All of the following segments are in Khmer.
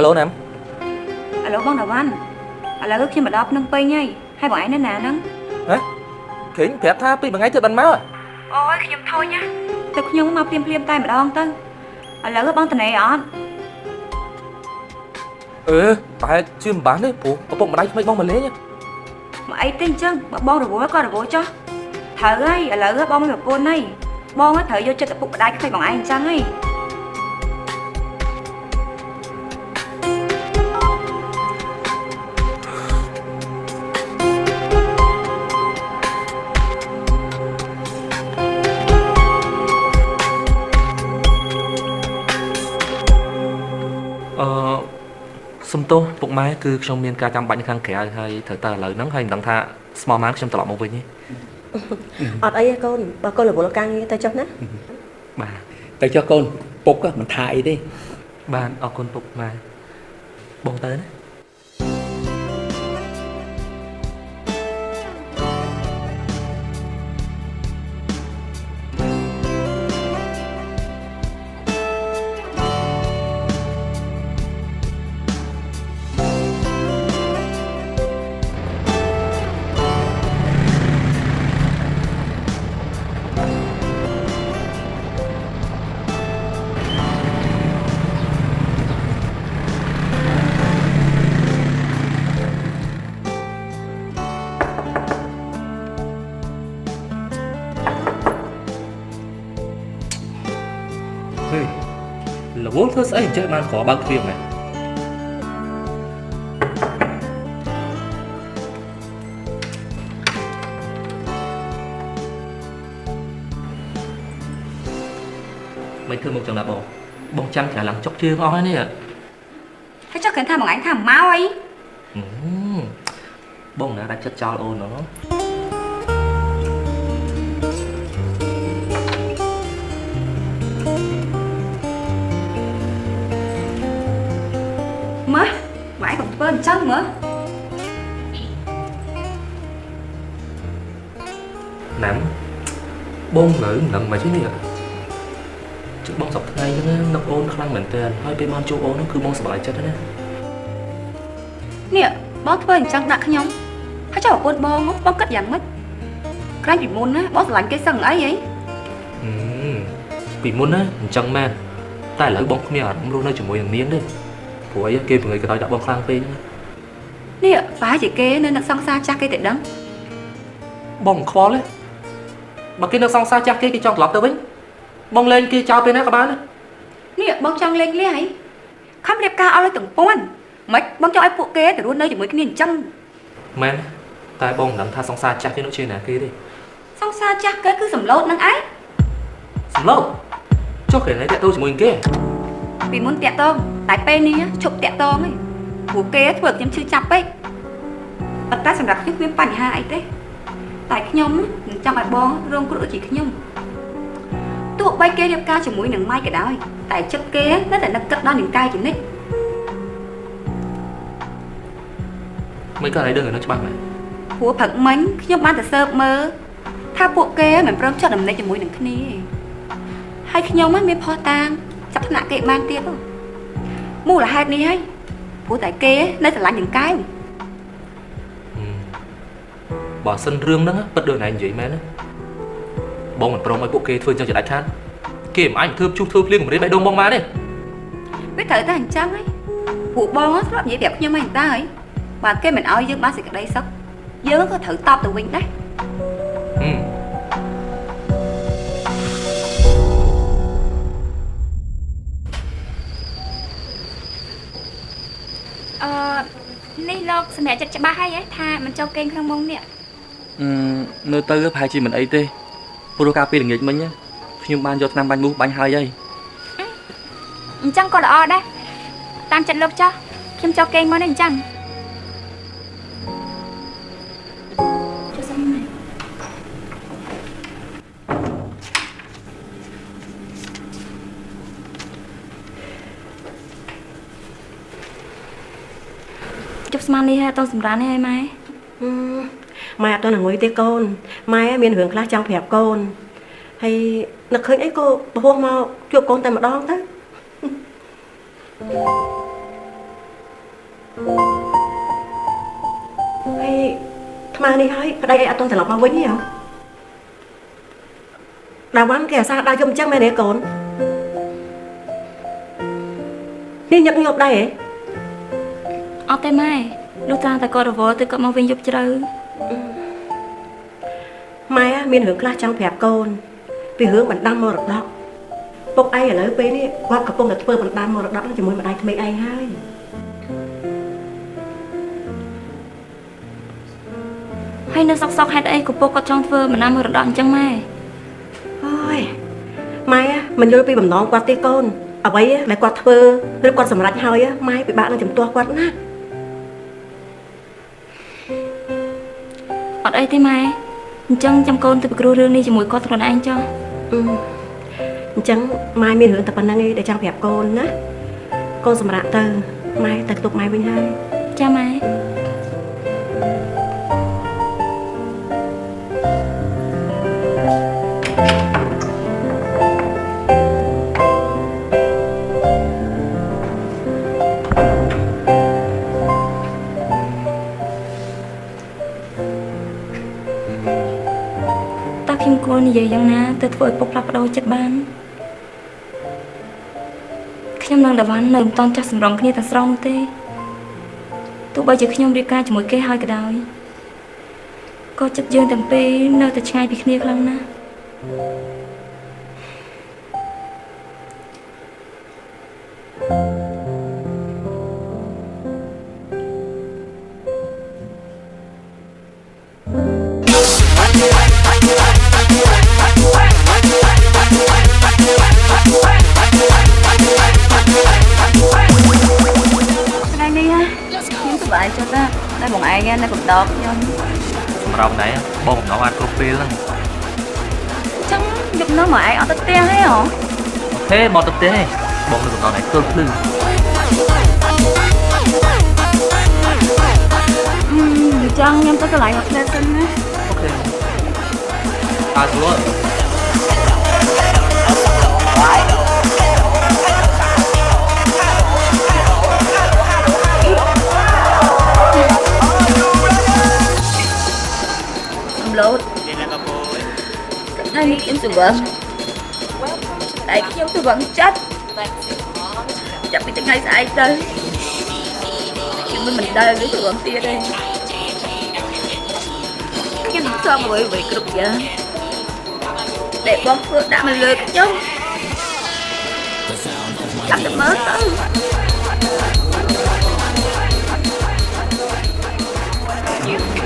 ឡូណាំ អាឡូបងតាវ៉ាន់ឥឡូវខ្ញុំមកដល់ភ្នំពេញហើយហើយបងឯងនៅណាហ្នឹងហ៎គេប្រាប់ថាពីមួយថ្ងៃទៀតបានមកអូយខ្ញុំធុញណាទៅខ្ញុំមកភ្លាមភ្លាមតែម្ដងទៅឥឡូវបងតនេអត់អឺប្រហែលជាមិនបានទេព្រោះឪពុកម្ដាយក្មេកបងមកលេងមកអីទេអញ្ចឹងបើបងរវល់ក៏រវល់ចុះត្រូវហើយឥឡូវបងមានប្រពន្ធហើយបងត្រូវយកចិត្តឪពុកម្ដាយក្មេកបងឯងអញ្ចឹងហី សុំទោសពុកម៉ែគឺខ្ញុំមានការចាំបាច់នៅខាងក្រៅហើយត្រូវតែឥឡូវហ្នឹងហើយមិនដឹងថាស្មោះម៉ានខ្ញុំត្រឡប់មកវិញទេ អត់អីទេកូនបើកូនរវល់ការងារទៅចុះណា បាទ ទៅចុះកូនពុកមិនថាអីទេ បាទអរគុណពុកម៉ែបងទៅណា រវល់ធ្វើស្អីអញ្ចេះបានក្របើកទ្វារមែនមិនធ្វើមកចឹងណាបងបងចាំច្រាឡើងចុកជើងអស់ហើយនេះ ហើយចុះគេថាបងឯងថាមកអី បងណាដាច់ចិត្តចោលអូនហ៎ មើលបងឯងកុំធ្វើអញ្ចឹងមើល ណាំបងនៅមិនដឹងមកទេនេះជិះបងសប្តាហ៍ហ្នឹងនឹកអូនខ្លាំងមែនទែនហើយពេលបានជួបអូនហ្នឹងគឺបងសប្បាយចិត្តណាស់ នេះបងធ្វើអញ្ចឹងដាក់ខ្ញុំហើយចុះប្រពន្ធបងបងគិតយ៉ាងម៉េចក្រែងពីមុនណាបងស្រឡាញ់គេសឹងអីហី ពីមុនណាអញ្ចឹងមែនតែឥឡូវបងគ្មានអារម្មណ៍រស់នៅជាមួយនឹងនាងទេព្រោះអីគេបង្ហើយកដោយដាក់បងខ្លាំងពេកហ្នឹង នេះប្រហែលជាគេនៅនឹកសង្សារចាស់គេតែដឹង បងមិនខ្វល់ទេបើគេនៅសង្សារចាស់គេគេចង់ត្រឡប់ទៅវិញបងលេងគេចោលពេលណាក៏បាន នេះបងចង់លេងលះហីខំរៀបការអស់ឲ្យទាំងពាន់មិនបងចង់ឲ្យពួកគេទៅរស់នៅជាមួយគ្នាអញ្ចឹង មែនតែបងមិនដឹងថាសង្សារចាស់គេនោះជាណាគេទេ សង្សារចាស់គេគឺសម្លូតនឹងឯង សម្លូតចុះគេណែតាក់ទងជាមួយគេ ពីមុនតាក់ទងតែពេលនេះឈប់តាក់ទងឯងព្រោះគេធ្វើខ្ញុំឈឺចាប់ពេកប៉ុន្តែសម្រាប់ខ្ញុំគ្មានបញ្ហាអីទេតែខ្ញុំមិនចង់ឲ្យបងរងគ្រោះដូចជាខ្ញុំទោះបីគេរៀបការជាមួយនឹងម៉ៃក៏ដោយតែចិត្តគេនៅតែនឹកគិតដល់នាងកែជានិច្ច មិនក៏ឲ្យដឹងនៅច្បាស់មែន ព្រោះព្រឹកមិញខ្ញុំបានទៅស៊ើបមើលថាពួកគេមិនព្រមចុះដំណេកជាមួយនឹងគ្នាហើយខ្ញុំមានផុសតាងចាប់ថ្នាក់គេបានទៀតមូលហេតុនេះហើយព្រោះតែគេនៅស្រឡាញ់នាងកែវ បើសិនរឿងហ្នឹងពិតដូចណែនិយាយមែនណាបងមិនព្រមឲ្យពួកគេធ្វើចឹងជាដាច់ខាតគេមិនអាចធ្វើជុះធ្វើភ្លៀងគម្រាមបេះដូងបងបានទេ វាត្រូវតែអញ្ចឹងហើយព្រោះបងធ្លាប់និយាយប្រាប់ខ្ញុំហើយតើហើយបើគេមិនឲ្យយើងបានសេចក្តីសុខយើងក៏ត្រូវតបទៅវិញដែរ អឺនេះលោកសម្រាប់ចិត្តច្បាស់ហើយថាមិនចូលគេងក្នុងមុងនេះ នៅទៅប្រហែលជាមិនអីទេព្រោះកាលពីល្ងាចមិញខ្ញុំបានយកថ្នាំបាញ់មូសបាញ់ហើយហើយ អញ្ចឹងក៏ល្អដែរតាមចិត្តលោកចុះខ្ញុំចូលគេងមកនេះអញ្ចឹងចុះសុំម៉ែ ជប់ស្មាននេះហើយអត់តសម្រាននេះហើយម៉ែ ម៉ែអត់តងុយទេកូនម៉ែមានរឿងខ្លះចង់ប្រាប់កូនហើយនឹកឃើញអីក៏ពហោះមកជួបកូនតែម្ដងទៅ ថ្មនេះហើយប្តីឯងអត់ទាន់ត្រឡប់មកវិញទេហ៎ដាវ៉ាន់គេអាសាដើរយំអញ្ចឹងមែនទេកូននេះញឹកញាប់ដែរហ៎អត់ទេម៉ែលុះត្រាតែគាត់រវល់ទៅគាត់មកវិញយប់ជ្រៅម៉ែមានរឿងខ្លះចង់ប្រាប់កូនពីរឿងបណ្ដាំមរតកពុកឯងឥឡូវពេលនេះគាត់កំពុងតែធ្វើបណ្ដាំមរតកជាមួយម្ដាយក្មេកឯងហើយហើយនៅសក់ហេតុអីក៏ពុកគាត់ចង់ធ្វើបណ្ដាំមរតកអញ្ចឹងម៉ែអូយម៉ែមិនយល់ពីបំណងគាត់ទេកូនអ្វីដែលគាត់ធ្វើឬគាត់សម្រេចហើយម៉ែពិបាកនឹងជំទាស់គាត់ណាអត់អីទេម៉ែអញ្ចឹងចាំកូនទៅពិគ្រោះរឿងនេះជាមួយគាត់ខ្លួនឯងចុះអញ្ចឹងម៉ែមានរឿងតែប៉ុណ្្នឹងឯងដែលចង់ប្រាប់កូនណាកូនសម្រាប់ទៅម៉ែទៅទុកម៉ែវិញហើយចាម៉ែនិយាយយ៉ាងណាទៅធ្វើឲ្យពុកផ្លាស់ប្ដូរចិត្តបានខ្ញុំនឹងដាវ៉ាន់នៅមិនទាន់ចាស់សម្រងគ្នាទាំងស្រុងនោះទេទោះបីជាខ្ញុំរៀបការជាមួយគេហើយក៏ដោយក៏ចិត្តយើងទាំងពីរនៅតែឆ្ងាយពីគ្នាខ្លាំងណាស់ខ្ញុំសម្រាប់ណែបងកំណងអាចគ្រប់ពេលហ្នឹងអញ្ចឹងយប់នោះមកឯងអត់ទៅផ្ទះទេហ៎អូខេមកទៅផ្ទះទេបងនៅកំណងឯងទល់ភ្លឺអញ្ចឹងខ្ញុំទៅកន្លែងមកផ្លែសិនណាអូខេអើស្រួលថ្ងៃនេះខ្ញុំស្វឹងតែខ្ញុំស្វឹងចិត្តចាប់ពីថ្ងៃស្អែកទៅខ្ញុំមិនដែលនឹងស្វឹងទៀតទេខ្ញុំនឹងសងអ្វីៗគ្រប់យ៉ាងដែលបងធ្វើដាក់មកលើខ្ញុំចាំតែមើលទៅ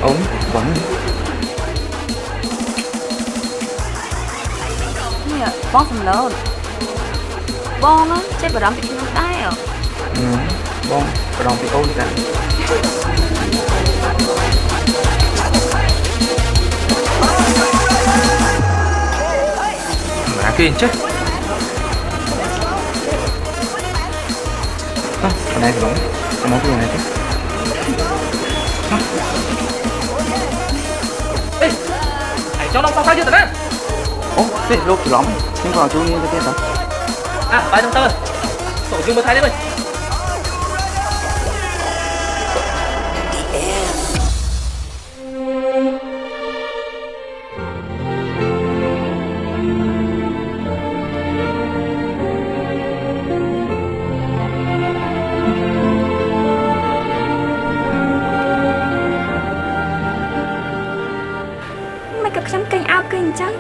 អូនបងបងសំឡូនបងចេះបារម្ភពីខ្ញុំដែរបងបារម្ភពីអូនតាណាគេអញ្ចេះអ่ะណែបងមកពីណាទេអេឯងចង់ដល់សោះយើងទៅណាអូទេលោកច្រឡំខ្ញុំក៏ជួយនាងទៅទៀតតើអាបាយទៅទៅយើងមើលថៃនេះវិញមិនក៏ខ្ញុំកេងអោគេអញ្ចឹង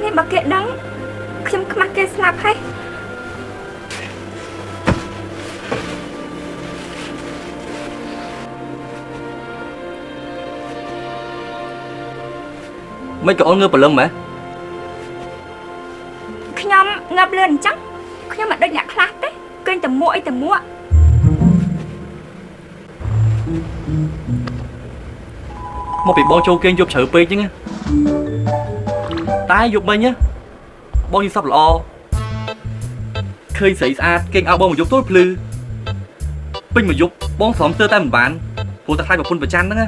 នេះបើគេដឹងខ្ញុំខ្មាស់គេស្លាប់ហើយមិនក៏អូនងើបព្រលឹមហ៎ខ្ញុំងើបលឿនអញ្ចឹងខ្ញុំមិនដូចអ្នកខ្លះទេគេងតែមួកអីតែមួកមកពីបងចូលគេងយប់ជ្រៅពេកអញ្ចឹងតែយប់មិញបងយល់សប្តិល្អឃើញស្រីស្អាតគេងឲ្យបងមកយប់ទល់ភ្លឺពេញមកយប់បងស្រោមស្ទើរតែមិនបានព្រោះតែខ្លាចប្រពន្ធប្រច័នហ្នឹងណា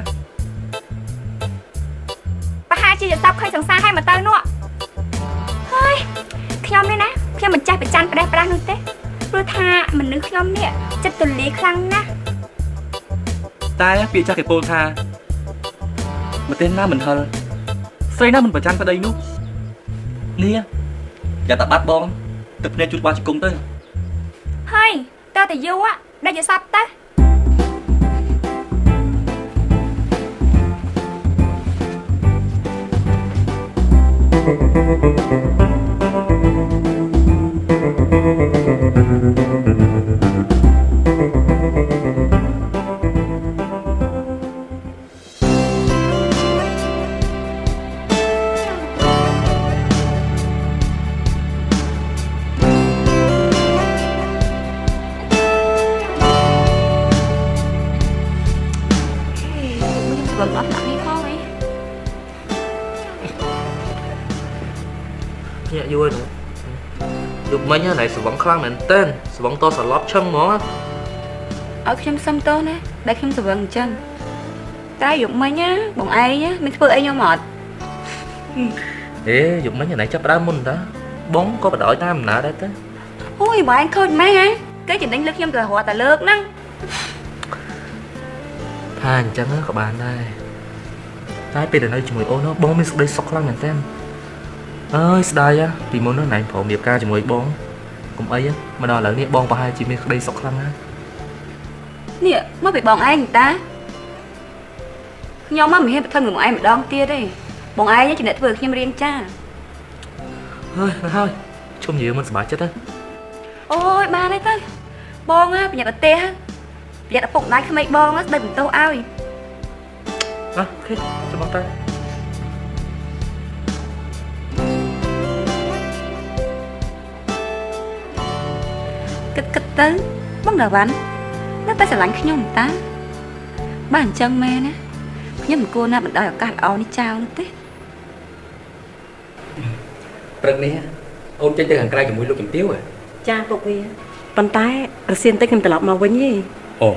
ប្រហែលជាយល់សប្តិឃើញសង្សារឲ្យមកទៅនោះហើយខ្ញុំនេះណាខ្ញុំមិនចេះប្រច័នផ្ដេសផ្ដាស់នោះទេព្រោះថាមនុស្សខ្ញុំនេះចិត្តទលាយខ្លាំងណាស់តែពាក្យចាស់គេពោលថា ម្ទេសណាមិនហិលស្រីណាមិនប្រច័នប្តីនោះនេះយ៉ាតាបាត់បងទឹកភ្នែកជូតបាល់ជង្គង់ទៅហើយតើតែយូរដេកយសពទៅញាក់យូរហើយយប់មិញណៃស្វឹងខ្លាំងមែនទែនស្វឹងតសន្លប់ឈឹងហ្មងឲ្យខ្ញុំសុំទោសណាដែលខ្ញុំស្វឹងអញ្ចឹងតែយប់មិញណាបងឯងមានធ្វើអីខ្ញុំអត់អេយប់មិញណៃចាប់ដើមមុនតាបងក៏បដ ாய் តាមដំណើរដែរទៅអូយបងឯងខូចម៉េចហ៎គេចំណេញលើកខ្ញុំទៅរត់តែលើកហ្នឹងថាអញ្ចឹងក៏បានដែរតែពេលដែលនៅជាមួយអូនបងមានសេចក្តីសុខខ្លាំងមែនទែនអើយស្ដាយពីមុននោះណៃព្រមរៀបការជាមួយបងកុំអីមកដល់ឥឡូវនេះបងប្រហែលជាមានក្តីសុខខ្លាំងណាស់នេះមកពីបងឯងតាខ្ញុំមកមិនហ៊ានប្រថុយមួយបងឯងម្ដងទៀតទេបងឯងជាអ្នកធ្វើខ្ញុំរៀងចាហើយហើយជុំនិយាយមិនសប្បាយចិត្តទេអូយបានហើយទៅបងប្រញាប់ប្រទេសប្រយ័ត្នឪពុកម្ដាយក្មេកបងស្ដីបន្ទោសឲ្យអូខេចាំបងទៅគិតទៅបងដាវ៉ាន់នៅតែស្រឡាញ់ខ្ញុំតាបើអញ្ចឹងមែនណាខ្ញុំមិនគួរណាបណ្ដោយឱកាសល្អនេះចោលនោះទេព្រឹកនេះអូនចេញទៅខាងក្រៅជាមួយលោកជំទាវហ៎ចាពុកវាប៉ុន្តែរសៀនតិចខ្ញុំត្រឡប់មកវិញទេអូ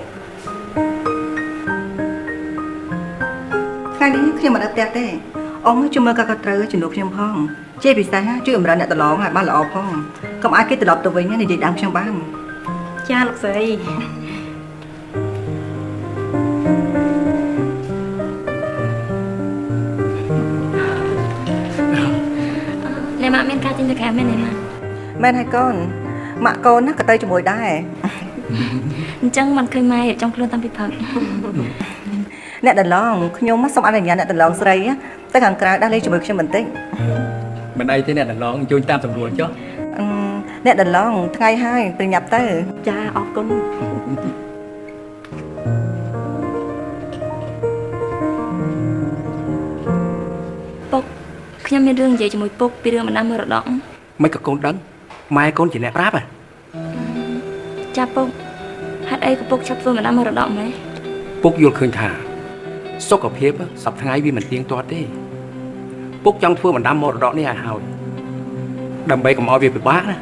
ថ្ងៃនេះខ្ញុំមិននៅផ្ទះទេអ៊ំជួយមើលការក៏ត្រូវជំនួសខ្ញុំផងជាពិសេសជួយអម្រអ្នកដឡងឲ្យបានល្អផងកុំឲ្យគេត្រឡប់ទៅវិញនិយាយដើមខ្ញុំបានចាលោកស្រីអ្នកម៉ាក់មានការចេញទៅក្រៅមែនទេម៉ាក់មែនហើយកូនម៉ាក់កូនណាក៏ទៅជាមួយដែរអញ្ចឹងមិនឃើញម៉ែរៀបចំខ្លួនតាំងពីព្រឹកអ្នកដឡងខ្ញុំសូមអនុញ្ញាតអ្នកដឡងស្រីទៅខាងក្រៅដើរលេងជាមួយខ្ញុំបន្តិចមិនអីទេអ្នកដឡងជួយតាមសម្រួលចុះអ្នកដឡងថ្ងៃហើយប្រញាប់ទៅចាអរគុណពុកខ្ញុំមានរឿងនិយាយជាមួយពុកពីរឿងបណ្ដាំមរតកមិនក៏កូនដឹងម៉ែកូនជាអ្នកប្រាប់ហ៎ចាពុកហេតុអីក៏ពុកឆាប់ធ្វើបណ្ដាំមរតកម៉េចពុកយល់ឃើញថាសុខភាពសប្តាហ៍ថ្ងៃវាមិនទៀងទាត់ទេពុកចង់ធ្វើបណ្ដាំមរតកនេះឲ្យហើយដើម្បីកុំឲ្យវាពិបាកណា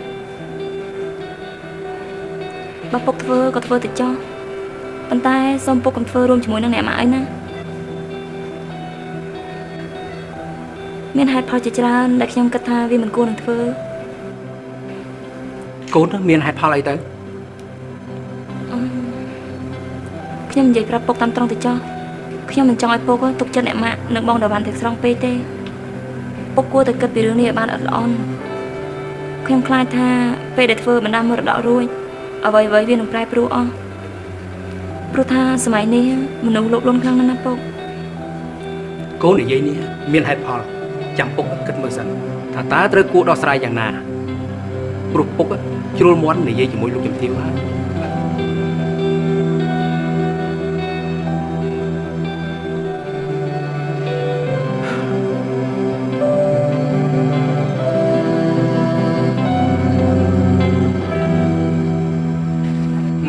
បើពុកធ្វើក៏ធ្វើទៅចោះប៉ុន្តែសូមពុកកុំធ្វើរួមជាមួយនឹងអ្នកម៉ាក់អីណាមានហេតុផលជាច្រើនដែលខ្ញុំគិតថាវាមិនគួរនឹងធ្វើកូនមានហេតុផលអីទៅខ្ញុំនិយាយប្រាប់ពុកតាមត្រង់ទៅចោះខ្ញុំមិនចង់ឲ្យពុកទុកចិត្តអ្នកម៉ាក់និងបងដាវ៉ាន់ទាំងស្រុងពេកទេពុកគួរតែគិតពីរឿងនេះឲ្យបានអត់ល្អន់ខ្ញុំខ្លាចថាពេលដែលធ្វើបណ្ដាំមរតករួចអ្វីៗវានឹងប្រែប្រួលអស់ព្រោះថាសម័យនេះមនុស្សលោភលន់ខ្លាំងណាស់ណាពុកកូននិយាយនេះមានហេតុផលចាំពុកគិតមើលសិនថាតើត្រូវគួរដោះស្រាយយ៉ាងណាព្រោះពុកជ្រុលមាត់និយាយជាមួយលោកជំទាវហើយ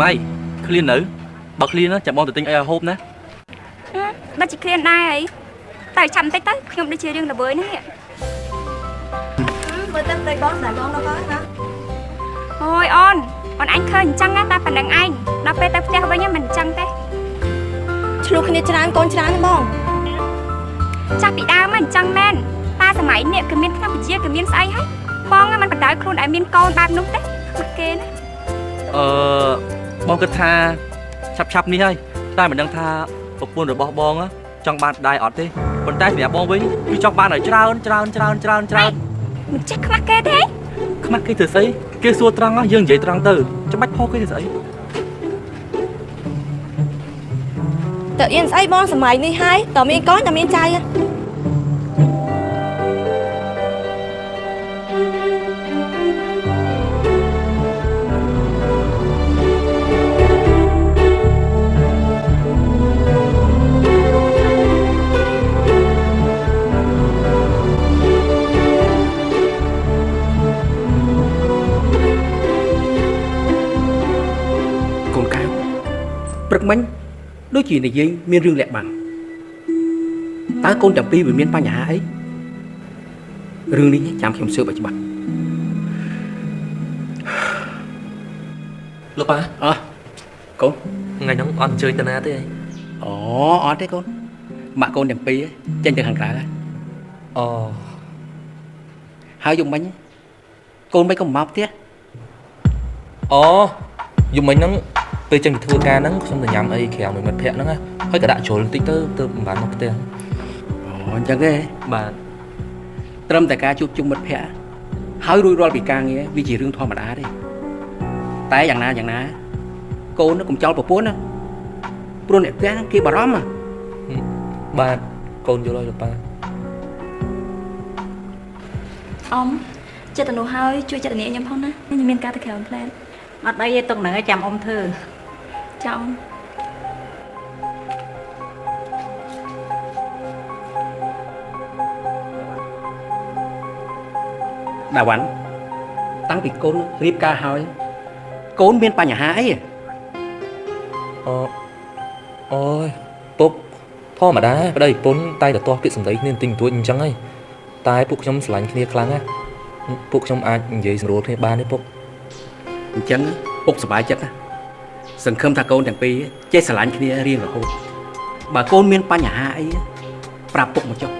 ម៉ៃឃ្លាននៅបើឃ្លានចាំបងទៅទិញអីឲ្យហូបណាដូចជាឃ្លានដែរអីតែចាំតិចទៅខ្ញុំដូចជារឿងល្វើយនេះមើលទៅប្តីបងស្ដាយបងដល់ណាអូយអូនអូនអញឃើញអញ្ចឹងណាតែប៉ុណ្្នឹងឯងដល់ពេលទៅផ្ទះវិញមិនអញ្ចឹងទេឆ្លោះគ្នាច្រើនកូនច្រើនណាបងចាស់ពីដើមអញ្ចឹងមែនតាសម័យនេះគឺមានថ្នាំវិទ្យាគឺមានស្អីហើយបងមិនបណ្ដោយខ្លួនឲ្យមានកូនបែបនោះទេមកគេណាបងគិតថាឆាប់ឆាប់នេះហើយតែមិនដឹងថាប្រពន្ធរបស់បងចង់បានដែរអត់ទេ ប៉ុន្តែសម្រាប់បងវិញគឺចង់បានឲ្យច្រើនច្រើនច្រើនច្រើនច្រើនមិនចេះខ្មាស់គេទេខ្មាស់គេធ្វើស្អីគេសួរត្រង់យើងនិយាយត្រង់ទៅចាំបាច់ផុសគេធ្វើស្អីតើអៀនស្អីបងសម័យនេះហើយតើមានកូនតើមានចៅព្រឹកមិញដូចជានិយាយមានរឿងលាក់បាំងតើកូនទាំងពីរវាមានបញ្ហាអីរឿងនេះចាំខ្ញុំស៊ើបឲ្យច្បាស់លោកប៉ាអើកូនថ្ងៃហ្នឹងអត់អញ្ជើញទៅណាទេអីអូអត់ទេកូនម៉ាក់កូនទាំងពីរចេញទៅខាងក្រៅហើយអូហើយយប់មិញកូនមិនក៏មកផ្ទះអូយប់មិញហ្នឹងពេលចេញទៅធ្វើការហ្នឹងខ្ញុំទៅញ៉ាំអីក្រៅមួយមិត្តភ័ក្តិហ្នឹងហើយក៏ដាក់ជ្រុលបន្តិចទៅទៅមិនបានមកផ្ទះអូអញ្ចឹងទេបាទត្រឹមតែការជួបជុំមិត្តភ័ក្តិហើយរួចរាល់ពីការងារវាជារឿងធម្មតាទេតែយ៉ាងណាយ៉ាងណាកូនកុំចោលប្រពន្ធណាព្រោះអ្នកផ្ទះគេបារម្ភបាទកូនយល់ហើយលោកប៉ាអ៊ំចិត្តទៅនោះហើយជួយចិត្តនាងខ្ញុំផងណាខ្ញុំមានការទៅក្រៅផ្លែអត់អីទេទុកហ្នឹងឲ្យចាំអ៊ំធ្វើចាអ៊ំដាវ៉ាន់តាំងពីកូនរៀបការហើយកូនមានបញ្ហាអីអូអូយពុកធម្មតាប្តីប្រពន្ធតែតទាស់ពាក្យសម្ដីគ្នាបន្តិចបន្តួចអញ្ចឹងហីតែពួកខ្ញុំស្រឡាញ់គ្នាខ្លាំងណាស់ពួកខ្ញុំអាចនិយាយសម្រួលគ្នាបានទេពុកអញ្ចឹងពុកសប្បាយចិត្តណាសង្ឃឹមថាកូនទាំងពីរចេះស្រឡាញ់គ្នារៀងរហូតបើកូនមានបញ្ហាអីប្រាប់ពុកមកចុះ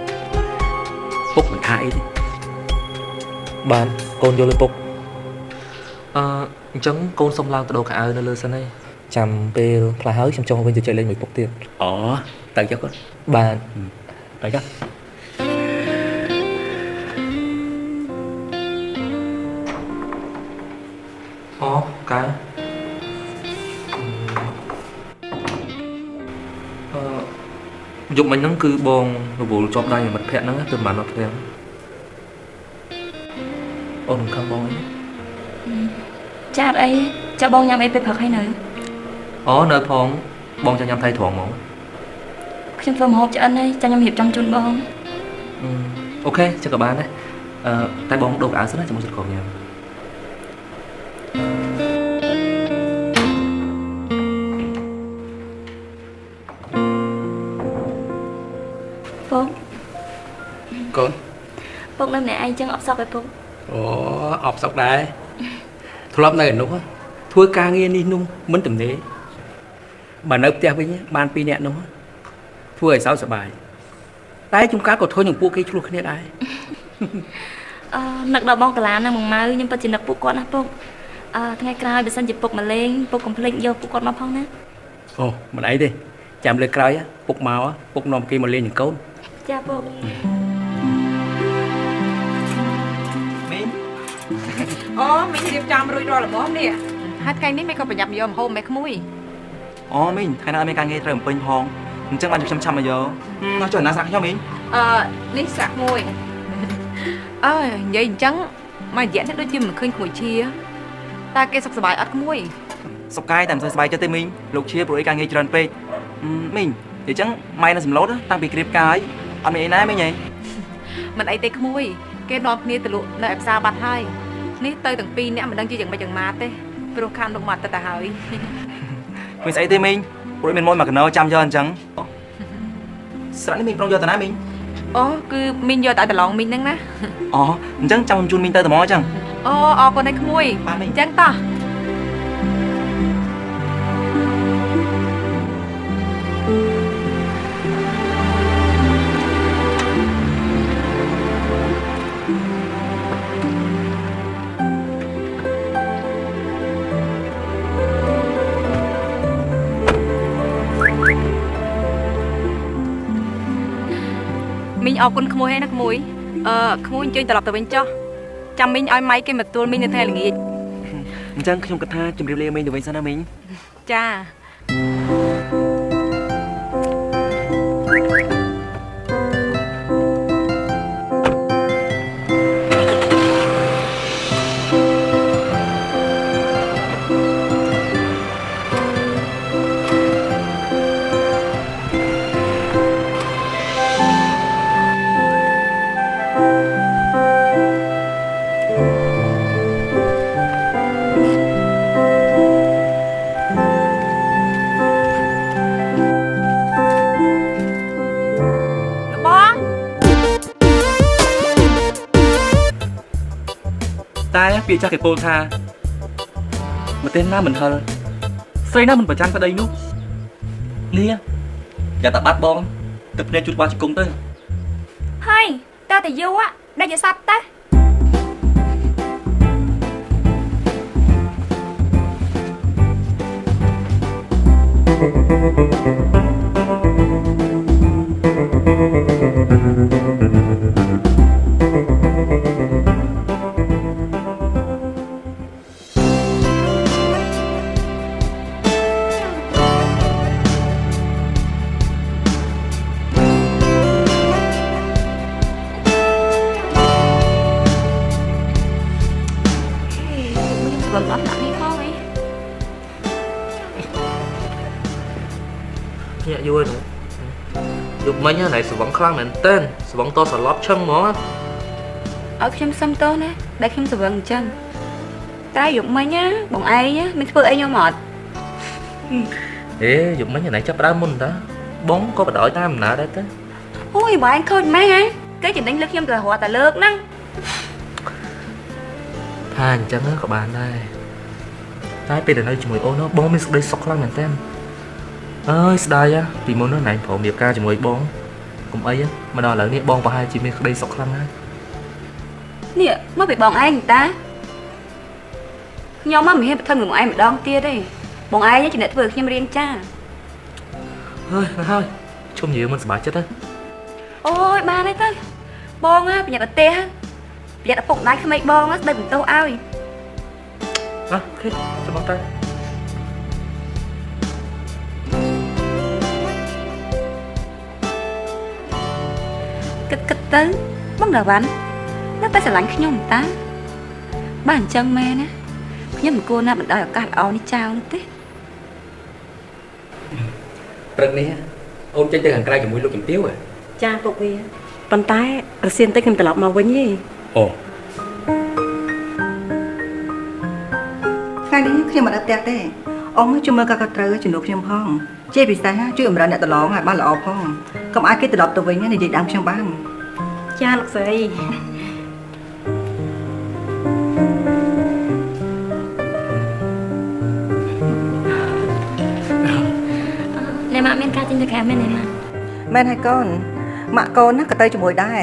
ពុកមិនថាអីទេបាទកូនយល់ទេពុកអញ្ចឹងកូនសុំឡើងទៅដូរខោអាវនៅលើសិនហើយចាំពេលផ្លាស់ហើយខ្ញុំចង់វិញទៅចែកលេងមួយពុកទៀតអូទៅចុះកូនបាទទៅចុះអូកែយប់មិញហ្នឹងគឺបងរវល់ជាប់ដៃមិត្តភ័ក្តិហ្នឹងទៅមិនបានមកផ្ទះអូនខំបងអីចាអត់អីចាបងញ៉ាំអីពេលព្រឹកហើយនៅអូនៅផងបងចាំញ៉ាំថៃត្រង់ហ្មងខ្ញុំធ្វើម្ហូបឆ្អិនហើយចាំខ្ញុំរៀបចំជូនបងអូខេចឹងក៏បានដែរតែបងដូរកៅអៅសិនណាចាំមកជិតក្រុមញ៉ាំពុកកូនពុកនៅម្នាក់ឯងចឹងអបសក់ឯពុកអូអបសក់ដែរធ្លាប់នៅឯនោះធ្វើការងារនេះនោះមិនទំនេរបើនៅផ្ទះវិញបានពីរនាក់នោះធ្វើឲ្យសោកសប្បាយតែជួនកាលក៏ធុញនឹងពួកគេឆ្លោះគ្នាដែរអឺនឹកដល់បងកាឡានិងបងម៉ៅខ្ញុំពិតជានឹកពួកគាត់ណាពុកអឺថ្ងៃក្រោយបើសិនជាពុកមកលេងពុកកុំភ្លេចយកពួកគាត់មកផងណាអូមិនអីទេចាំលើកក្រោយពុកមកពុកនាំគេមកលេងនឹងកូនចាពុកមីងអូមីងរៀបចំរួចរាល់របស់នេះហើយថ្ងៃនេះមីងក៏ប្រញាប់យកម្ហូបម៉ែក្មួយអូមីងថ្ងៃនេះអត់មានការងារត្រូវបំពេញផងអញ្ចឹងបានខ្ញុំឆាប់មកយកនោះចុះណាស្រាក់ខ្ញុំមីងអឺនេះស្រាក់មួយអើនិយាយអញ្ចឹងមួយរយៈនេះដូចជាមិនឃើញក្មួយឈាតើគេសុខសប្បាយអត់ក្មួយសុខកាយតែមិនសូវសប្បាយចិត្តទេមីងលោកឈាព្រោះអីការងារច្រើនពេកមីងអញ្ចឹងម៉ែនៅសម្លូតតាំងពីគ្រៀបកាយអត់មានអីណាមីងហីមិនអីទេក្មួយគេនាំគ្នាទៅលក់នៅឯផ្សារបាត់ហើយនេះទៅទាំងពីរអ្នកមិនដឹងជាយ៉ាងម៉េចយ៉ាងម៉ាទេព្រោះខានលោកមកទៅហើយមានស្អីទេមីងព្រោះមានមួយមកកណោចាំយកអញ្ចឹងស្រាក់នេះមីងប្រុងយកតាណាមីងអូគឺមីងយកតែដឡងមីងហ្នឹងណាអូអញ្ចឹងចាំខ្ញុំជូនមីងទៅត្មងអញ្ចឹងអូអរគុណឯក្មួយអញ្ចឹងតោះ មីងអរគុណក្មួយហើយណាក្មួយក្មួយអញ្ជើញត្រឡប់ទៅវិញចុះចាំមីងឲ្យម៉ៃគេមកទទួលមីងនៅថ្ងៃល្ងាចអញ្ចឹងខ្ញុំគិតថាជម្រាបលាមីងទៅវិញសិនណាមីងចាតែពាក្យចាស់គេពោលថាប្រទេសណាមិនហិលស្រីណាមិនប្រចាំប្តីនោះនេះយ៉ាតាបាត់បងទៅភ្នែកជូតបាជង្គង់ទៅហើយតើតែយូរដេកយសັບតើញាក់យូរហើយយប់មិញណៃស្វឹងខ្លាំងមែនទែនស្វឹងតសន្លប់ឈឹងហ្មងឲ្យខ្ញុំសុំទោសណាដែលខ្ញុំស្វឹងអញ្ចឹងតែយប់មិញណាបងឯងមានធ្វើអីខ្ញុំអត់អេយប់មិញណៃចាប់ដើមមុនតាបងក៏បដ ாய் តាមដំណើរដែរទៅអូយបងឯងខូចម៉េះហ៎គេចំណេញលើកខ្ញុំទៅរត់តែលើកហ្នឹងថាអញ្ចឹងក៏បានដែរតែពេលដែលនៅជាមួយអូនបងមានសេចក្តីសុខខ្លាំងមែនទែនអើយស្ដាយពីមុននោះណៃព្រមរៀបការជាមួយបងកុំអីមកដល់ឥឡូវនេះបងប្រហែលជាមានក្តីសុខខ្លាំងហើយនេះមកពីបងឯងតាខ្ញុំមកមិនហ៊ានប្រថុយមួយបងឯងម្ដងទៀតទេបងឯងជាអ្នកធ្វើឲ្យខ្ញុំរៀនចាហើយហើយជុំនិយាយមិនសប្បាយចិត្តទេអូយបានហើយទៅបងប្រញាប់ប្រទេសប្រញាប់ឪពុកម្ដាយក្មេកបងស្ដីបន្ទោសឲ្យអូខេចាំមកទៅគិតទៅបងដាវ៉ាន់នៅតែស្រឡាញ់ខ្ញុំតាបើអញ្ចឹងមែនណាខ្ញុំមិនគួរណាបណ្ដោយឱកាសល្អនេះចោលនោះទេព្រឹកនេះអូនចេញទៅខាងក្រៅជាមួយលោកជំទាវហ៎ចាពុកវាប៉ុន្តែរសៀនតិចខ្ញុំត្រឡប់មកវិញទេអូថ្ងៃនេះខ្ញុំមិនអត់ផ្ទះទេអ៊ំជួយមើលការខុសត្រូវជំនួសខ្ញុំផងជាពិសេសជួយបំរើអ្នកដឡងឲ្យបានល្អផងកុំឲ្យគេត្រឡប់ទៅវិញនិយាយដើមខ្ញុំបានចាលោកស្រីអ្នកម៉ាក់មានការចេញទៅក្រៅមែនទេម៉ាក់មែនហើយកូនម៉ាក់កូនណាក៏ទៅជាមួយដែរ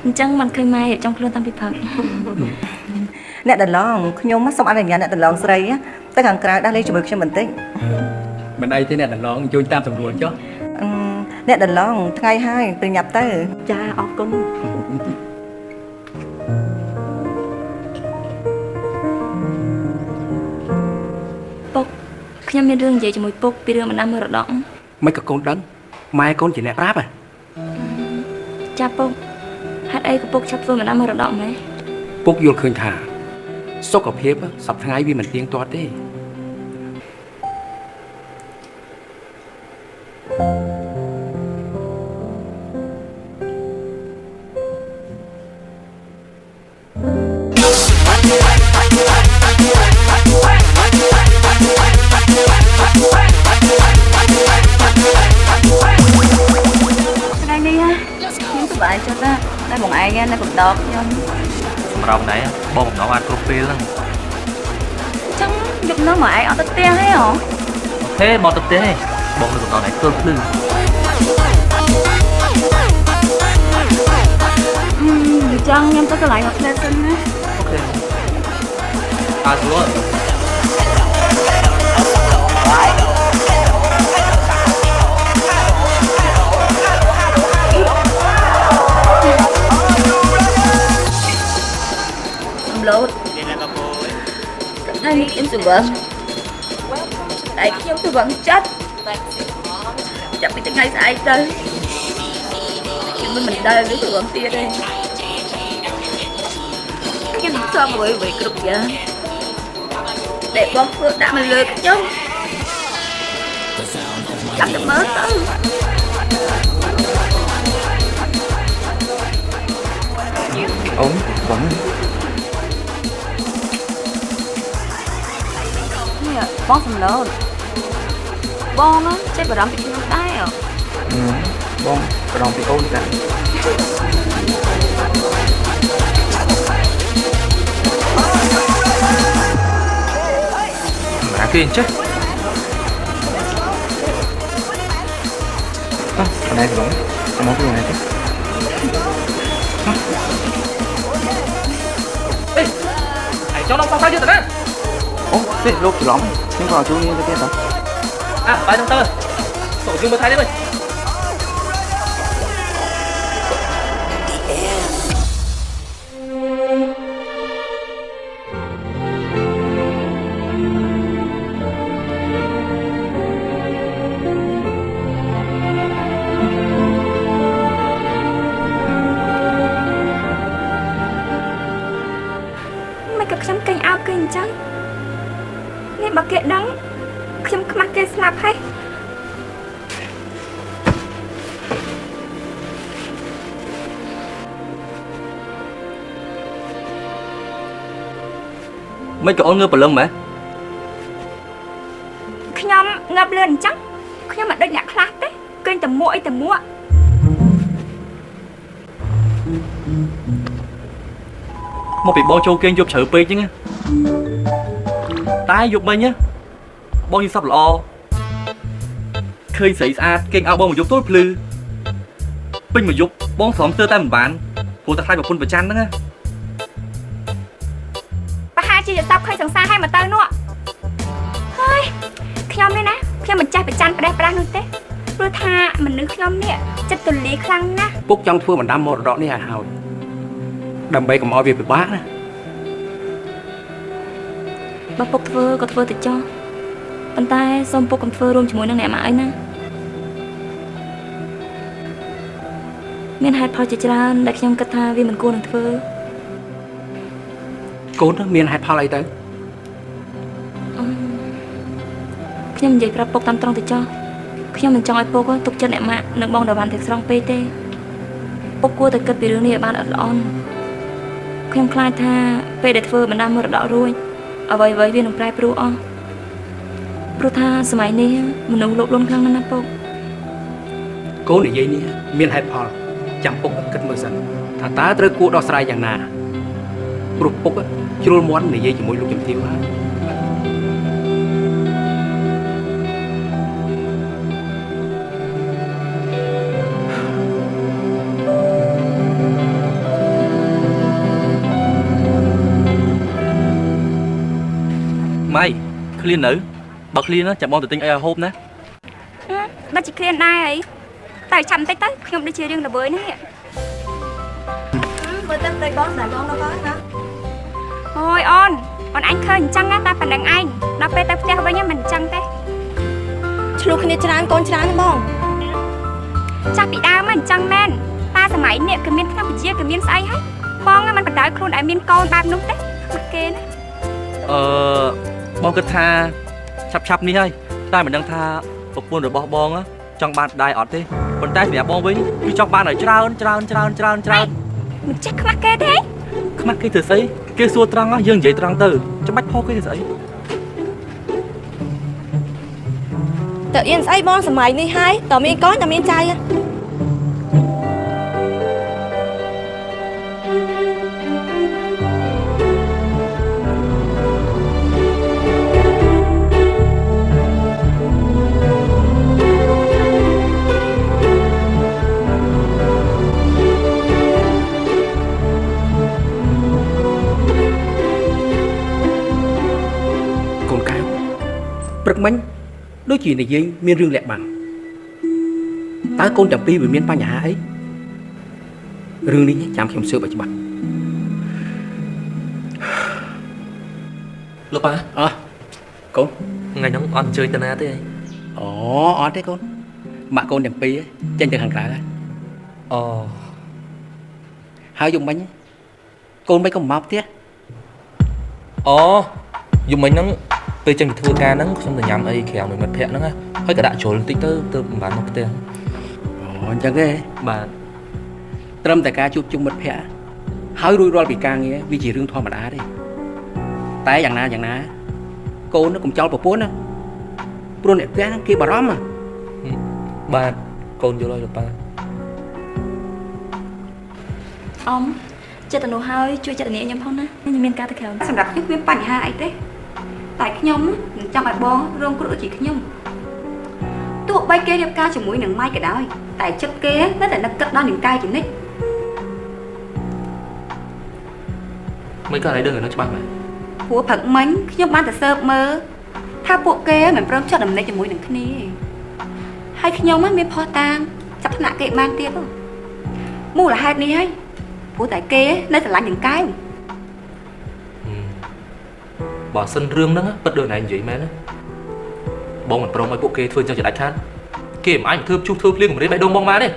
អញ្ចឹងមិនឃើញម៉ែរៀបចំខ្លួនតាំងពីព្រឹកអ្នកដឡងខ្ញុំសូមអនុញ្ញាតអ្នកដឡងស្រីទៅខាងក្រៅដើរលេងជាមួយខ្ញុំបន្តិចមិនអីទេអ្នកដឡងជួយតាមសម្រួលចុះអ្នកដឡងថ្ងៃហើយប្រញាប់ទៅចាអរគុណពុកខ្ញុំមានរឿងនិយាយជាមួយពុកពីរឿងបណ្ដាំមរតកមិនក៏កូនដឹងម៉ែកូនជាអ្នកប្រាប់ហ៎ចាពុកហេតុអីក៏ពុកឆាប់ធ្វើបណ្ដាំមរតកម៉េះពុកយល់ឃើញថាសុខភាពសប្តាហ៍ថ្ងៃវាមិនទៀងទាត់ទេ ថ្ងៃនេះខ្ញុំសប្បាយចិត្តណាស់តែបងឯងនៅកំដរខ្ញុំសម្រាប់ណែបងកំដរអាចគ្រប់ពេលហ្នឹងអញ្ចឹងយប់នោះមកឯងអត់ទៅផ្ទះទេហ៎អូខេមកទៅផ្ទះទេបងនៅកំដរណែទល់ភ្លឺអញ្ចឹងខ្ញុំទៅកន្លែងមកផ្លែសិនណាអូខេអើស្រួល ថ្ងៃនេះខ្ញុំស្វឹងតែខ្ញុំស្វឹងចិត្តចាប់ពីថ្ងៃស្អែកទៅខ្ញុំមិនដែលឬស្វឹងទៀតទេខ្ញុំសងអ្វីៗគ្រប់យ៉ាងដែលបងធ្វើដាក់មកលើខ្ញុំចាំតែមើលទៅអូនបងនេះបងសំឡូនបងចេះបារម្ភពីខ្ញុំដែរបងបារម្ភពីអូនតាណាគេអញ្ចេះអ่ะណែបងមកពីណាទេអេឯងចង់ដល់សោះទៅទៀតណាអូទេលោកច្រឡំខ្ញុំក៏ជួយនេះទៅទៀតតើអ่ะបាយទៅទៅយើងមើលថៃនេះមើល នេះបើគេដឹងខ្ញុំខ្មាស់គេស្លាប់ហើយមិនក៏អូនងើបព្រលឹមហ៎ខ្ញុំងើបលឿនអញ្ចឹងខ្ញុំមិនដូចអ្នកខ្លះទេគេងតែមួកអីតែមួកមកពីបងចូលគេងយប់ជ្រៅពេកចឹងតែយប់មិញបងយល់សប្តិល្អឃើញស្រីស្អាតគេងឲ្យបងមកយប់ទល់ភ្លឺពេញមកយប់បងស្រោមស្ទើរតែមិនបានព្រោះតែខ្លាចប្រពន្ធប្រច័នហ្នឹងណាប្រហែលជាយល់សប្តិឃើញសង្សារឲ្យមកទៅនោះហើយខ្ញុំនេះណាខ្ញុំមិនចេះប្រច័នផ្ដេសផ្ដាស់នោះទេព្រោះថាមនុស្សខ្ញុំនេះចិត្តទូលាយខ្លាំងណាស់ពុកចង់ធ្វើបណ្ដាំមរតកនេះឲ្យហើយដើម្បីកុំឲ្យវាពិបាកណាបើពុកធ្វើក៏ធ្វើទៅចោះប៉ុន្តែសូមពុកកុំធ្វើរួមជាមួយនឹងអ្នកម៉ាក់អីណាមានហេតុផលជាច្រើនដែលខ្ញុំគិតថាវាមិនគួរនឹងធ្វើកូនមានហេតុផលអីទៅខ្ញុំនិយាយប្រាប់ពុកតាមត្រង់ទៅចោះខ្ញុំមិនចង់ឲ្យពុកទុកចិត្តអ្នកម៉ាក់និងបងតាវ៉ាន់ទាំងស្រុងពេកទេពុកគួរតែគិតពីរឿងនេះឲ្យបានល្អិតល្អន់ខ្ញុំខ្លាចថាពេលដែលធ្វើបណ្ដាំមរតករួចអ្វីៗវានឹងប្រែប្រួលអស់ព្រោះថាសម័យនេះមនុស្សលោភលន់ខ្លាំងណាស់ណាពុកកូននិយាយនេះមានហេតុផលចាំពុកគិតមើលសិនថាតើត្រូវគួរដោះស្រាយយ៉ាងណាព្រោះពុកជ្រុលមាត់និយាយជាមួយលោកជំទាវហើយម៉ៃឃ្លាននៅបើឃ្លានណាចាំបងទៅទិញអីឲ្យហូបណាដល់ជាឃ្លានដែរអីតែចាំបន្តិចទៅខ្ញុំដូចជារឿងល្វើយនេះមើលទៅប្តីបងស្នេហ៍បងនៅហើយណាអូយអូនអូនអញឃើញអញ្ចឹងណាតែប៉ុណ្្នឹងឯងដល់ពេលទៅផ្ទះវិញមិនអញ្ចឹងទេឆ្លោះគ្នាច្រើនកូនច្រើនបងចាស់ពីដើមអញ្ចឹងមែនតាសម័យនេះគឺមានឆ្នាំវិជាគឺមានស្អីហើយបងមិនបណ្ដោយខ្លួនឲ្យមានកូនបែបនោះទេមកគេណាបងគិតថាឆាប់ឆាប់នេះហើយតែមិនដឹងថាប្រពន្ធរបស់បងចង់បានដែរអត់ទេប៉ុន្តែសម្រាប់បងវិញគឺចង់បានឲ្យច្រើនច្រើនច្រើនច្រើនច្រើនមិនចេះខ្មាស់គេទេខ្មាស់គេធ្វើស្អីគេសួរត្រង់យើងនិយាយត្រង់ទៅចាំបាច់ផុសគេធ្វើស្អីតើអៀនស្អីបងសម័យនេះហើយតើមានកូនតើមានចៅព្រឹកមិញដូចជានិយាយមានរឿងលាក់បាំងតើកូនទាំងពីរវាមានបញ្ហាអីរឿងនេះចាំខ្ញុំស៊ើបឲ្យច្បាស់ លោកប៉ាអើកូនថ្ងៃហ្នឹងអត់អញ្ជើញទៅណាទេអូអត់ទេកូនម៉ាក់កូនទាំងពីរចេញទៅខាងក្រៅហើយអូហើយយប់មិញកូនមិនក៏មកផ្ទះអូយប់មិញហ្នឹងពេលចេញទៅធ្វើការហ្នឹងខ្ញុំទៅញ៉ាំអីក្រៅមួយមិត្តភក្តិហ្នឹងហើយក៏ដាក់ជ្រុលបន្តិចទៅទៅមិនបានមកផ្ទះអូអញ្ចឹងទេបាទត្រឹមតែការជួបជុំមិត្តភក្តិហើយរួចរាល់ពីការងារវាជារឿងធម្មតាទេតែយ៉ាងណាយ៉ាងណាកូនកុំចោលប្រពន្ធណាព្រោះអ្នកផ្ទះគេបារម្ភបាទកូនយល់ហើយលោកប៉ាអ៊ំចិត្តនោះហើយជួយចិត្តនាងខ្ញុំផងណាខ្ញុំមានការទៅក្រៅសម្រាប់ខ្ញុំគ្មានបញ្ហាអីទេតែខ្ញុំមិនចង់ឲ្យបងរងគ្រោះដូចជាខ្ញុំទោះបីគេរៀបការជាមួយនឹងម៉ៃក៏ដោយតែចិត្តគេនៅតែនឹកគិតដល់នាងកែជានិច្ចមិនក៏ឲ្យដឹងរឿងច្បាស់មែនព្រោះព្រឹកមិញខ្ញុំបានទៅស៊ើបមើលថាពួកគេមិនព្រមចុះដំណេកជាមួយនឹងគ្នាហើយខ្ញុំមានផុសតាងចាប់ថ្នាក់គេបានទៀតមូលហេតុនេះហើយព្រោះតែគេនៅស្រឡាញ់នាងកែបើសិនរឿងហ្នឹងពិតដូចណែនិយាយមែនណាបងមិនព្រមឲ្យពួកគេធ្វើចឹងជាដាច់ខាតគេមិនអាចធ្វើជួសធ្វើភ្លៀងគម្រាមបេះដូងបងបានទេ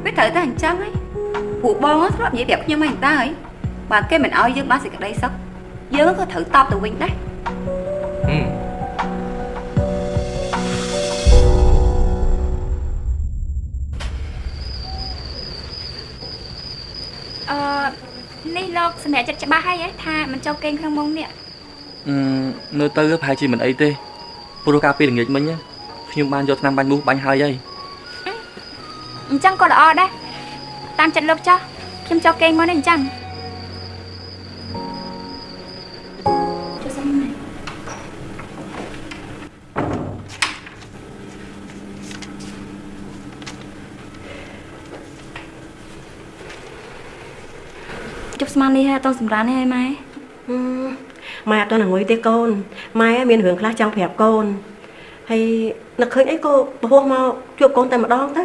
វាត្រូវតែអញ្ចឹងហើយព្រោះបងធ្លាប់និយាយប្រាប់ខ្ញុំហើយតើហើយបើគេមិនឲ្យយើងបានសេចក្តីសុខយើងក៏ត្រូវតបទៅវិញដែរនេះលោកសម្រាប់ចិត្តច្បាស់ហើយថាមិនចូលគេងក្នុងមុងនេះនៅទៅប្រហែលជាមិនអីទេព្រោះកាលពីល្ងាចមិញខ្ញុំបានយកថ្នាំបាញ់មូសបាញ់ហើយហើយអញ្ចឹងក៏ល្អដែរតាមចិត្តលោកចុះខ្ញុំចូលគេងមកនេះអញ្ចឹងចុះសិនម៉ែជប់ស្មាននេះហើយអត់សម្រានទេហើយម៉ែម៉ែអត់ទៅងុយទេកូនម៉ែមានរឿងខ្លះចង់ប្រាប់កូនហើយនឹកឃើញអីក៏បោះមកជួបកូនតែម្ដងទៅ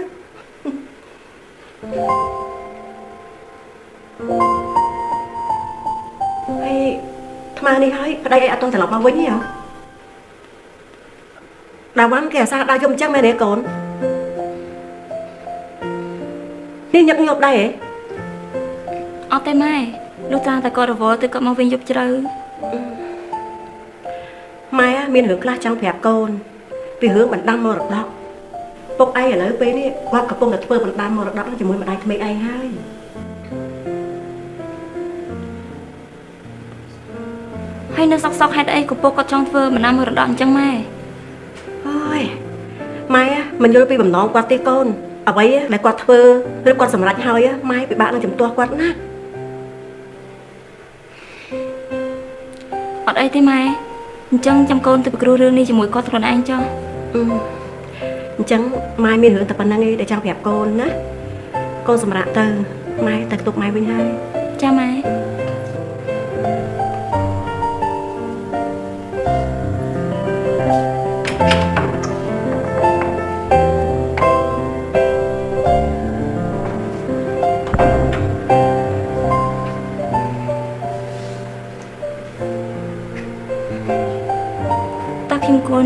ហើយថ្មនេះហើយប្តីឯងអត់ត្រឡប់មកវិញទេហ៎ដាវ៉ាន់គេអាសាដើរយំអញ្ចឹងមែនទេកូននេះញឹកញាប់ដែរហ៎អត់ទេម៉ែលុះត្រាតែគាត់រវល់ទៅគាត់មកវិញយប់ជ្រៅម៉ែមានរឿងខ្លះចង់ប្រាប់កូនពីរឿងបណ្ដាំមរតកពុកឯងឥឡូវពេលនេះគាត់កំពុងតែធ្វើបណ្ដាំមរតកជាមួយម្ដាយក្មេកឯងហើយហើយនៅសក់ហេតុអីក៏ពុកគាត់ចង់ធ្វើបណ្ដាំមរតកអញ្ចឹងម៉ែអូយម៉ែមិនយល់ពីបំណងគាត់ទេកូនអ្វីដែលគាត់ធ្វើឬគាត់សម្រេចហើយម៉ែពិបាកនឹងជំទាស់គាត់ណាអត់អីទេម៉ែអញ្ចឹងចាំកូនទៅពិគ្រោះរឿងនេះជាមួយគាត់ខ្លួនឯងចុះអញ្ចឹងម៉ែមានរឿងតែប៉ុណ្្នឹងឯងដែលចង់ប្រាប់កូនណាកូនសម្រាប់ទៅម៉ែទៅទុកម៉ែវិញហើយចាម៉ែ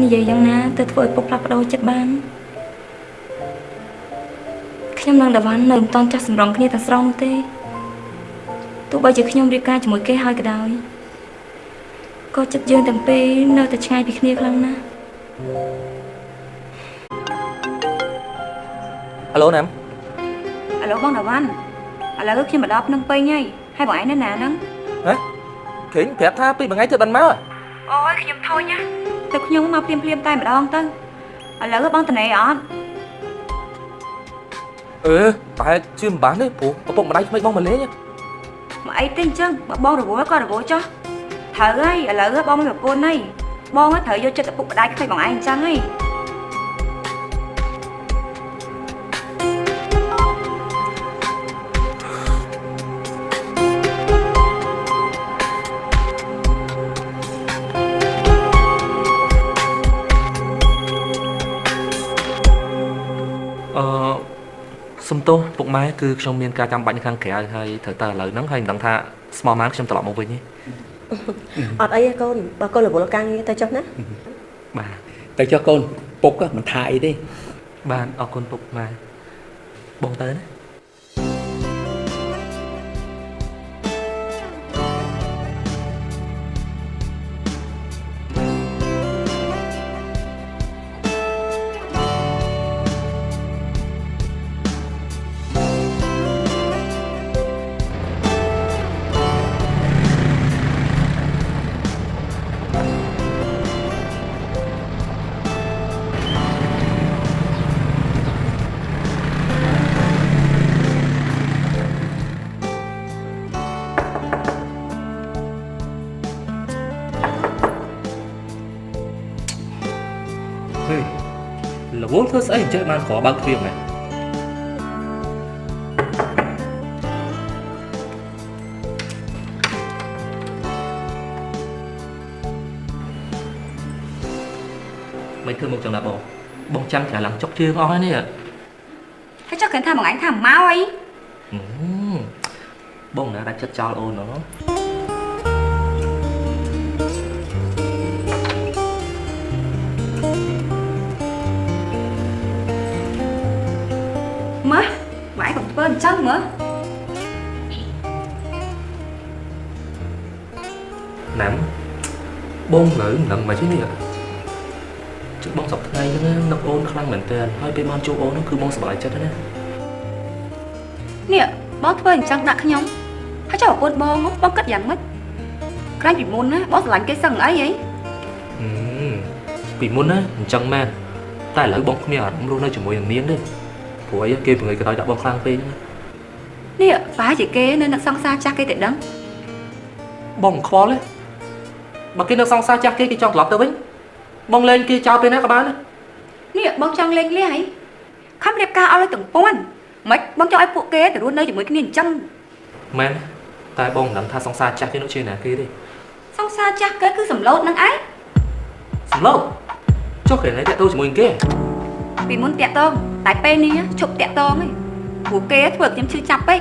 និយាយយ៉ាងណាទៅធ្វើឲ្យពុកផ្លាស់ប្ដូរចិត្តបានខ្ញុំនឹងដាវ៉ាន់នៅមិនទាន់ចាស់សម្រងគ្នាទាំងស្រុងទេទោះបីជាខ្ញុំរៀបការជាមួយគេហើយក៏ដោយក៏ចិត្តយើងទាំងពីរនៅតែឆ្ងាយពីគ្នាខ្លាំងណាស់អាឡូណាំអាឡូបងដាវ៉ាន់ឥឡូវខ្ញុំមកដល់ភ្នំពេញហើយហើយបងឯងនៅណាហ្នឹងហ៎គេប្រាប់ថាពីមួយថ្ងៃទៅបានមកអូយខ្ញុំធុញណាទៅខ្ញុំមកភ្លាមភ្លាមតែម្ដងទៅឥឡូវបងតនេអត់អឺប្រហែលជាមិនបានទេព្រោះឪពុកម្ដាយក្មេកបងមកលេងមកអីទេអញ្ចឹងបើបងរវល់ក៏រវល់ចុះត្រូវហើយឥឡូវបងមានប្រពន្ធហើយបងត្រូវយកចិត្តឪពុកម្ដាយក្មេកបងឯងអញ្ចឹងហើយ សុំទោសពុកម៉ែគឺខ្ញុំមានការចាំបាច់នៅខាងក្រៅហើយត្រូវតែឥឡូវហ្នឹងហើយមិនដឹងថាស្មោះម៉ានខ្ញុំត្រឡប់មកវិញទេ អត់អីទេកូនបើកូនរវល់ការងារទៅចុះណាបាទទៅចុះកូនពុកមិនថាអីទេបាទអរគុណពុកម៉ែបងទៅណារវល់ធ្វើស្អីអញ្ចឹងបានក្របើកទ្វារមែនមិនធ្វើមកចឹងណាបងបងចាំច្រាឡើងចុកជើងអស់ហើយនេះហើយចុះគេថាមួយថ្ងៃថាមកអីបងណាដាច់ចិត្តចោលអូនហ៎មើលម៉ែកុំធ្វើអញ្ចឹងមើលណាំបងនៅមិនដឹងមកទេនេះជិះបងសប្តាហ៍ហ្នឹងនឹកអូនខ្លាំងមែនទែនហើយពេលបានជួបអូនហ្នឹងគឺបងសប្បាយចិត្តណានេះបងធ្វើអញ្ចឹងដាក់ខ្ញុំហើយចុះប្រពន្ធបងបងគិតយ៉ាងម៉េចក្រែងពីមុនណាបងស្រឡាញ់គេសឹងអីហីពីមុនណាអញ្ចឹងមែនតែឥឡូវបងគ្មានអារម្មណ៍រស់នៅជាមួយនឹងនាងទេព្រោះអីគេបង្ងើយកន្តើយដាក់បងខ្លាំងពេកហ្នឹងនេះប្រហែលជាគេនៅនឹកសង្សារចាស់គេតែដឹងបងមិនខ្វល់ទេបើគេនៅសង្សារចាស់គេគេចង់ត្រឡប់ទៅវិញបងលេងគេចោលពេលណាក៏បាននេះបងចង់លេងលះហីខំរៀបការអស់លុយទាំងពាន់មិនបងចង់ឲ្យពួកគេទៅរស់នៅជាមួយគ្នាអញ្ចឹងមែនតែបងមិនដឹងថាសង្សារចាស់គេនោះជាណាគេទេសង្សារចាស់គេគឺសម្លូតនឹងឯងសម្លូតចុះគេណែតាក់ទងជាមួយគេពីមុនតាក់ទងតែពេលនេះឈប់តាក់ទងឯងព្រោះគេធ្វើខ្ញុំឈឺចាប់ពេក